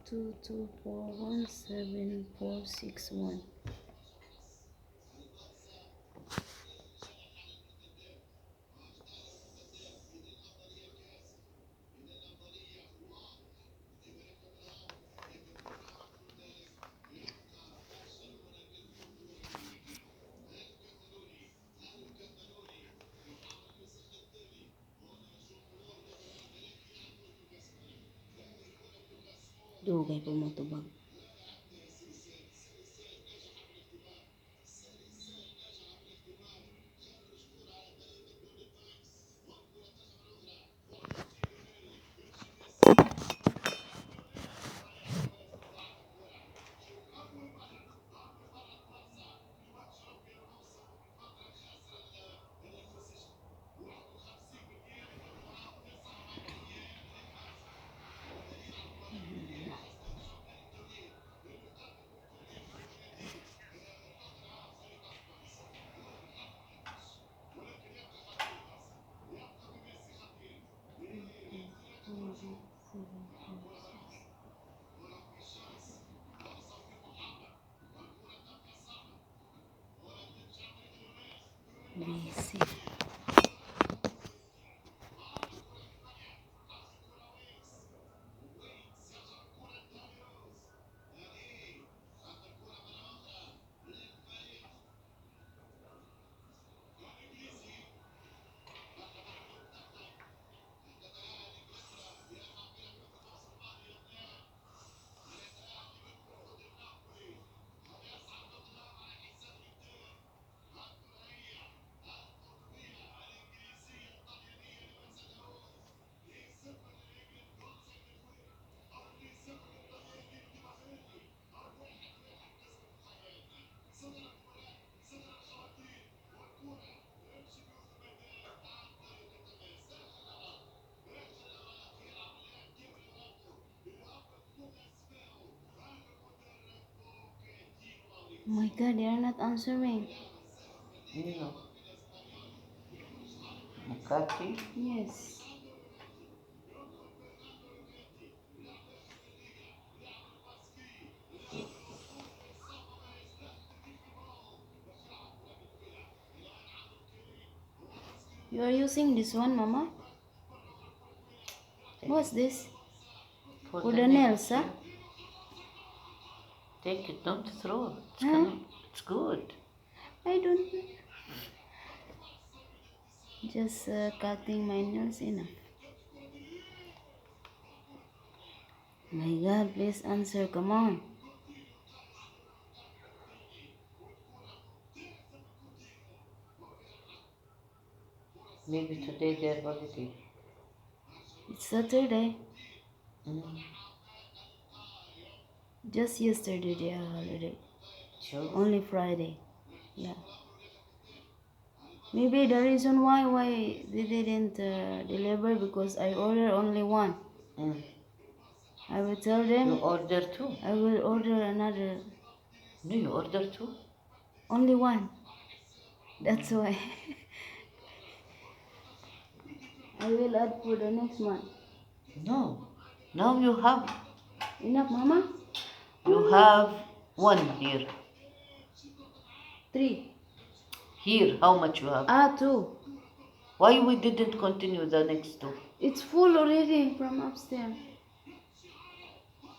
2 2 4 1 7 4 6 1. Dugay pa mo tubag. 2 7 4 6. Busy. Oh my God, they are not answering. No. Makati? Yes. You are using this one, Mama? What's this? For For the nails, huh? Yeah. Take it, don't throw it. It's, Huh? it's good. I don't know. Just cutting my nails enough. My God, please answer. Come on. Maybe today they're holiday. It's Saturday. Just yesterday they are holiday. Sure. Only Friday. Yeah. Maybe the reason why they didn't deliver because I order only one. I will tell them. You order two. I will order another. No, you order two. Only one. That's why. I will add for the next month. No. Now you have. Enough, Mama? You have one here. 3. Here, how much you have? 2. Why we didn't continue the next 2? It's full already from upstairs.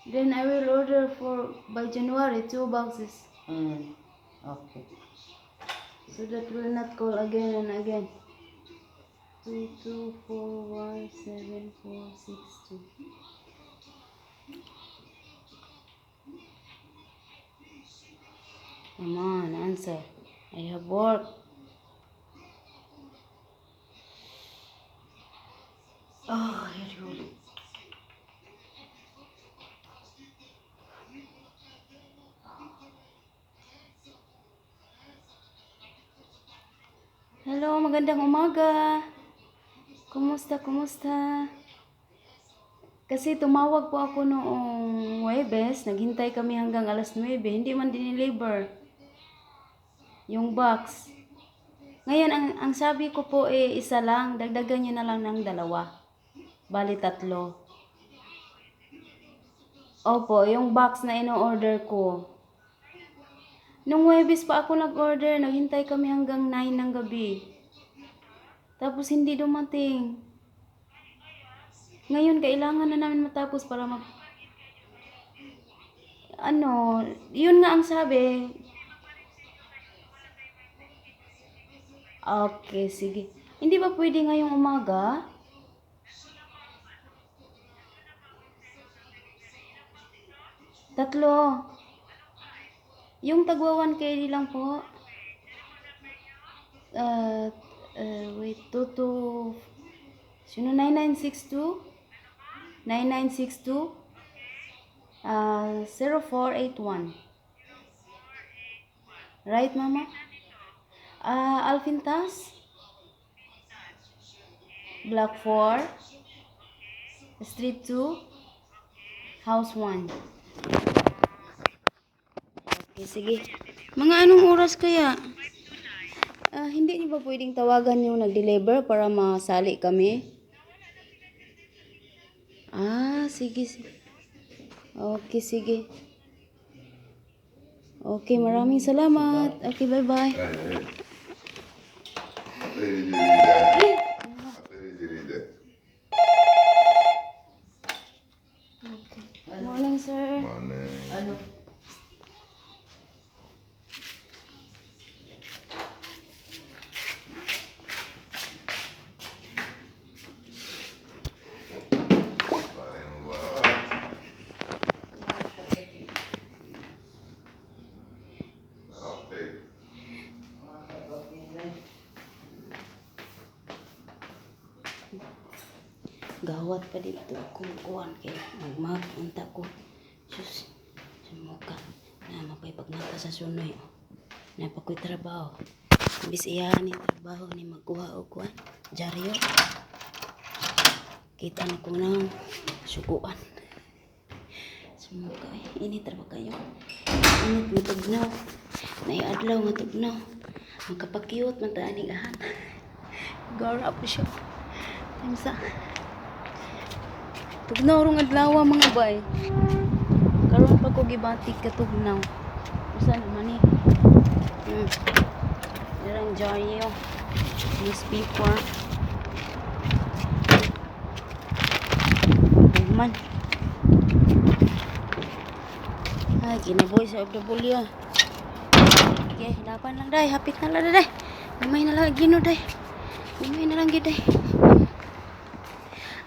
Then I will order for by January 2 boxes. Okay. So that will not call again and again. 2, 2, 4, 1, 7, 4, 6, 2. Come on, answer. I have work. Oh, here you go. Hello, magandang umaga. Kumusta, kumusta? Kasi tumawag po ako noong Huwebes, naghintay kami hanggang alas 9, hindi man dineliver yung box. Ngayon, ang sabi ko po eh, isa lang, dagdagan nyo na lang ng 2. Bali 3. Opo, yung box na ino-order ko. Nung Huwebes pa ako nag-order, naghintay kami hanggang 9 ng gabi. Tapos hindi dumating. Ngayon, kailangan na namin matapos para mag... Ano, yun nga ang sabi. Okay, sige. Hindi ba pwede ngayong umaga? Tatlo. Yung tagwa 1 KD lang po. Wait, 2 to... Sino? 9962? 9962? 0481. Right, Mama? Alfintas? Block 4? Street 2? House 1. Okay, sige. Mga anong oras kaya? Hindi niyo ba pwedeng tawagan yung nag-deliver para masali kami? Sige, sige. Okay, sige. Okay, maraming salamat. Okay, bye-bye. Ay, ay. Ateri diride. Okay. Morning, sir. Morning. Ano? Parang ba? Okay. Gawat pa dito akong kuwan kay magmag unta ko. Sus, sumuka. Na mapay pagnata sa sunoy. Oh. Na pa ko'y trabaho. Imbis iya ni trabaho ni magkuha og kuwan. Dyaryo. Kita na ko nang suguan. Sumuka eh. Init ra ba kayo? Init nga tugnaw. Naiadlaw nga tugnaw. Magkapakiyot man ta aning ahan. Gara po siya. Timsa. Tugnaw rong adlaw mga bay. Karon pa ko gibatik ka tugnaw. Usa naman ni. Dirang dyaryo. Newspaper. Ugman. Ay, kinabuhi sa OFW. Okay, laban lang day. Hapit na lang day. Gamay na lang gino day. Gamay na lang gid day.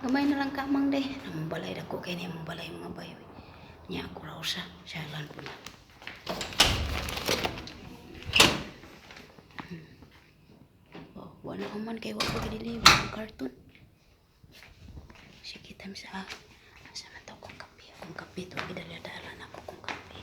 Gamay na lang kamang day. Namang balay dako kay ni mong balay mga bayo. Nya ako raw sa siyalan po na. Oh, wala ko man kay wa ko gideliver ang karton. Sige, tam sa asa man to kong kape. Kung kape to gidala-dala na ako kong kape.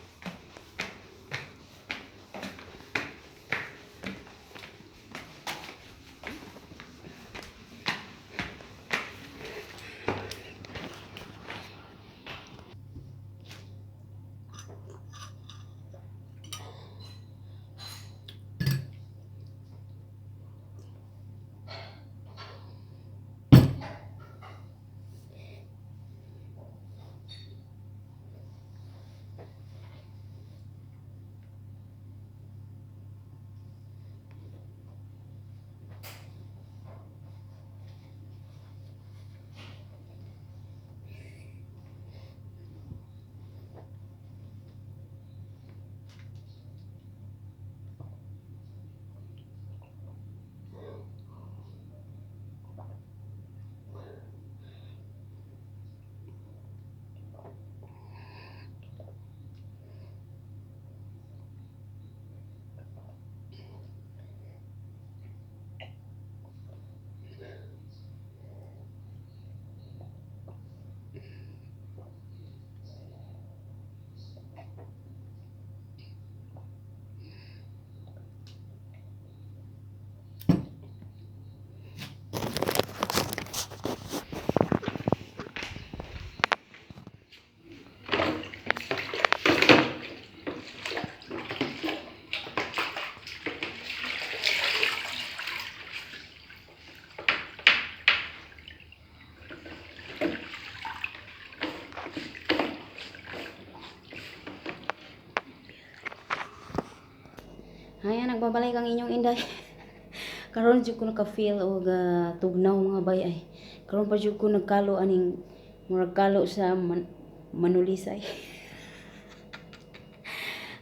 Ayan, nagbabalik ang inyong inday. Karon jud ko naka-feel og tugnaw, mga bay, ay. Karon pa jud ko nagkalo aning murag kalo sa manulisay.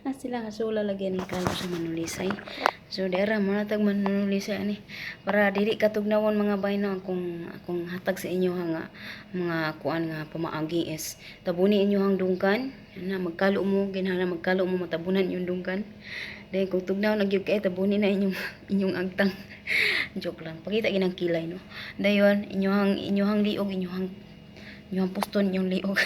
Ah, sila hasula lagi aning kalo sa manulisay. So dira mo natag manulisay ani para dili katugnawon, mga bay, no. Akong akong hatag sa inyo ha nga mga kuan nga pamaagi is tabuni inyo ang dungkan na magkalo mo ginhala, magkalo mo, matabunan inyong dungkan. Dahil kung tugnaw na gyud kay, tabuni na inyong inyong agtang. Joke lang. Pakita ginang kilay, no. Dayon inyong inyong liog, inyong inyong puston inyong liog.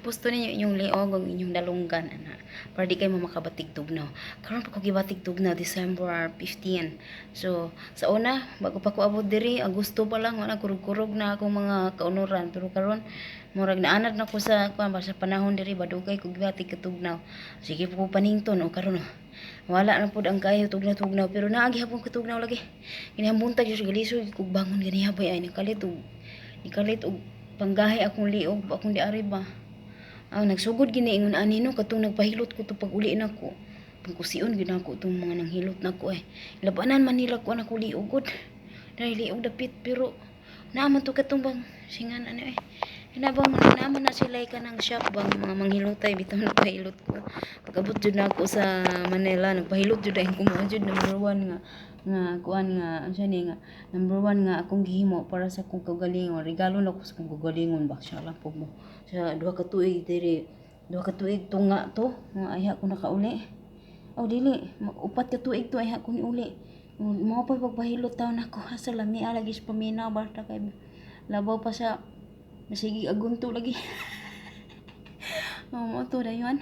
Pusto ninyo inyong liog ug inyong dalunggan ana para di kayo makabatig tugnaw. Karon pa ko gibatig tugnaw, December 15. So sa una, bago pa ko abot diri, Agosto pa lang, wala, kurog-kurog na akong mga kaunuran, pero karon murag naanad na ko sa kuan ba, sa panahon diri ba, dugay ko gibatig katugnaw. Sige po ko panington o karon, oh, wala na pud ang kayo tugnaw-tugnaw, pero naa gihapon katugnaw lagi. Ginabuntag jud, galisod kog bangon ganiha bay ay, nikalit og panggahi akong liog akong diari ba. Ah, nagsugod gini ingon ani, no, katong nagpahilot ko to pag uli nako. Pangkusion gid nako tong mga nanghilot nako eh. Labanan man nila ko anak liog gud. Dahil liog dapit, pero naa man to katong bang singan ano eh. Hinabang naa man na sila kanang shop bang mga manghilotay bitaw, nagpahilot ko. Pag-abot jud nako sa Manila, nagpahilot jud ay ko, mao jud number one nga nga kuan nga unsa ni nga number one nga akong gihimo para sa akong kaugalingon. Regalo na ko sa akong kaugalingon ba, siya lang po mo sa 2 ka tuig diri, 2 ka tuig tunga to nga ayha ko nakauli. Oh, dili, 4 ka tuig to ayha ko ni uli. Mao pa pagpahilot taon nako asa lami lagi sa paminaw, basta kay labaw pa sa masigi agunto lagi. Oh, mo to dayon.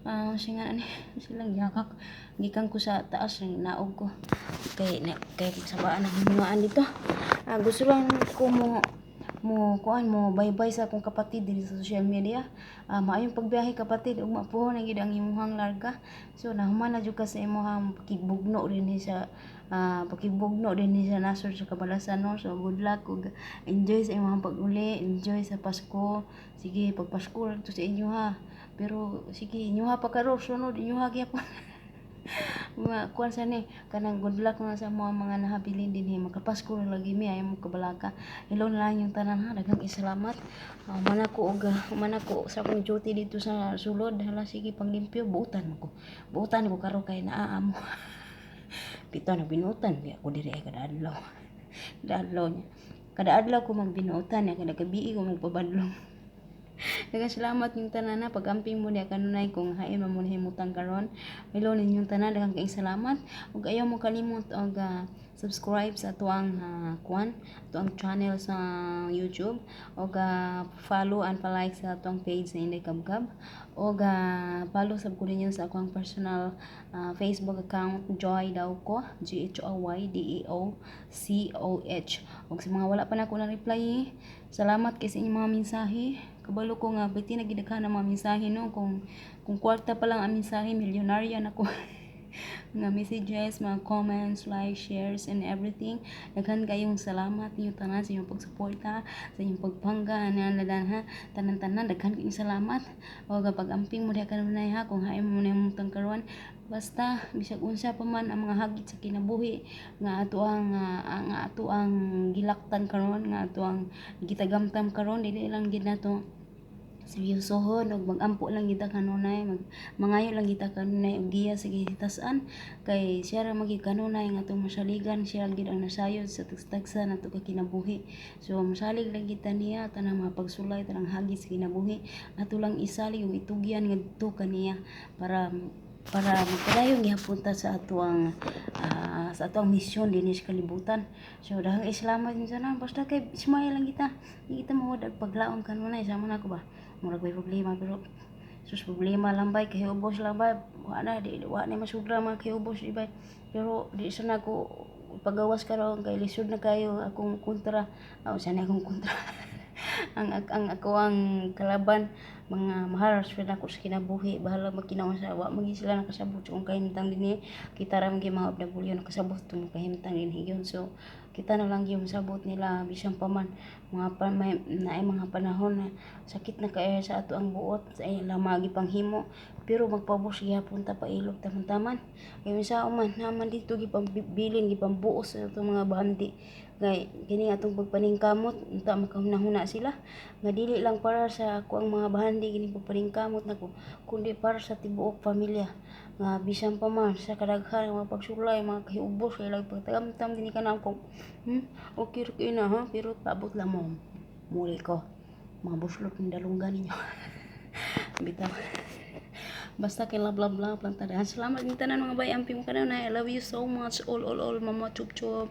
Ah, siya nga ani silang gihakak gikan ko sa taas ng naog ko kay na, kay sabaan ang hinuaan dito. Ah, gusto lang ko mo mo kuan mo bye-bye sa akong kapatid dinhi sa social media. Ah, maayong pagbiyahe, kapatid, ug mapuho na gyud ang imong larga. So nahuman na jud ka sa imong pakigbugno dinhi sa nasod sa Kabalasan, no. So good luck ug enjoy sa imong pag-uli, enjoy sa Pasko. Sige, pag Pasko to sa inyo ha. Pero sige, inyo ha pa karon sunod inyo ha gyapon. Mga kuan sa ni kanang good luck na sa mga mga nahabilin dinhi, makapasko ra lagi mi, ayaw mo kabalaka. Hello na lang yung tanan ha, daghang salamat. Man ako og man ako sa akong duty dito sa sulod. Hala, sige panglimpyo, buutan mo ko, buutan ko karon kay naa amo bitaw na binutan biya ko diri ay kada adlaw, kada adlaw niya, kada adlaw ko magbinuotan niya, kada gabi ko magpabadlong. Daghang salamat yung tanan na pag-amping mo niya kanunay kung hain man mo nahimutang karon. Hello ninyong tanan, daghang kaayong salamat. Ug ayaw mo kalimot og subscribe sa atuang kuan, atuang channel sa YouTube ug follow and pa-like sa atuang page na Inday Kabkab ug follow sab ko ninyo sa akong personal Facebook account, Joy Dauco, G H O Y D E O C O H. Ug sa mga wala pa nako na reply, eh, salamat kay sa inyong mga mensahe. Kabalo ko nga biti na gidaghan ang mga mensahe, no, kung kwarta pa lang ang mensahe, milyonarya na ko. Mga messages, mga comments, like, shares, and everything. Daghan kayong salamat ninyo tanan sa inyong pagsuporta, sa inyong pagpangga, ana ladan ha. Tanan-tanan, daghan kayong salamat. O pag-amping mo diha kanunay ha, kung hain mo na yung karon. Basta bisag unsa pa man ang mga hagit sa kinabuhi nga ato ang ato ang gilaktan karon, nga ato ang gitagamtam karon, dili lang gid nato seryosohon ug magampo lang kita kanunay, mag mangayo lang kita kanunay og giya sa gihitasan kay siya ra magyud kanunay nga atong masaligan, siya ra gyud ang nasayod sa tagsa nato ka kinabuhi. So mosalig lang kita niya tanang mga pagsulay, tanang hagit sa kinabuhi, ato lang isalig ug itugyan ngadto kaniya para para magpadayon gihapon ta sa atoang misyon dinhi sa kalibutan. So daghang salamat ninyo tanan, basta kay smile lang kita. Di kita mawad og paglaom kanunay sama nako ba. Murag may problema, pero sus, problema lang bay, kay ubos lang bay, wa na di wa na masubra mga kay ubos di bay. Pero di sa nako pagawas karon kay lisod na kayo akong kontra. Aw, sana akong kontra. Ang ako ang kalaban, mga mahal ra ako sa kinabuhi, bahala magkinaon sa wa man gyud sila nakasabot sa kung kahimtang dinhi. Kita ra man gyud mga OFW nakasabot tong kahimtang dinhi yun. So kita na lang yung sabot nila bisan pa man. Mga pa, may, naay mga panahon na sakit na kaayo sa ato ang buot sa ilang mga gipanghimo, pero magpabos gihapon ta, pailog taman-taman. Kay unsa man naman dito gipambilin, gipambuos sa atong mga bahandi, kay kini atong pagpaningkamot, unta makahuna-huna sila nga dili lang para sa ako ang mga bahandi kini pagpaningkamot nako, kundi para sa tibuok pamilya, nga bisan pa man sa kadaghan mga pagsulay, mga kahiubos kay ilang pagtagamtam dinhi ka nako, Okay ra kaayo na ha, pero paabot lang mo muli ko mga buslot ng dalunggan ninyo. Bitaw. Basta kay love, love, love lang tadahan. Salamat din tanan, mga bay. Amping mo na. I love you so much. All, all, all. Mama, chup, chup.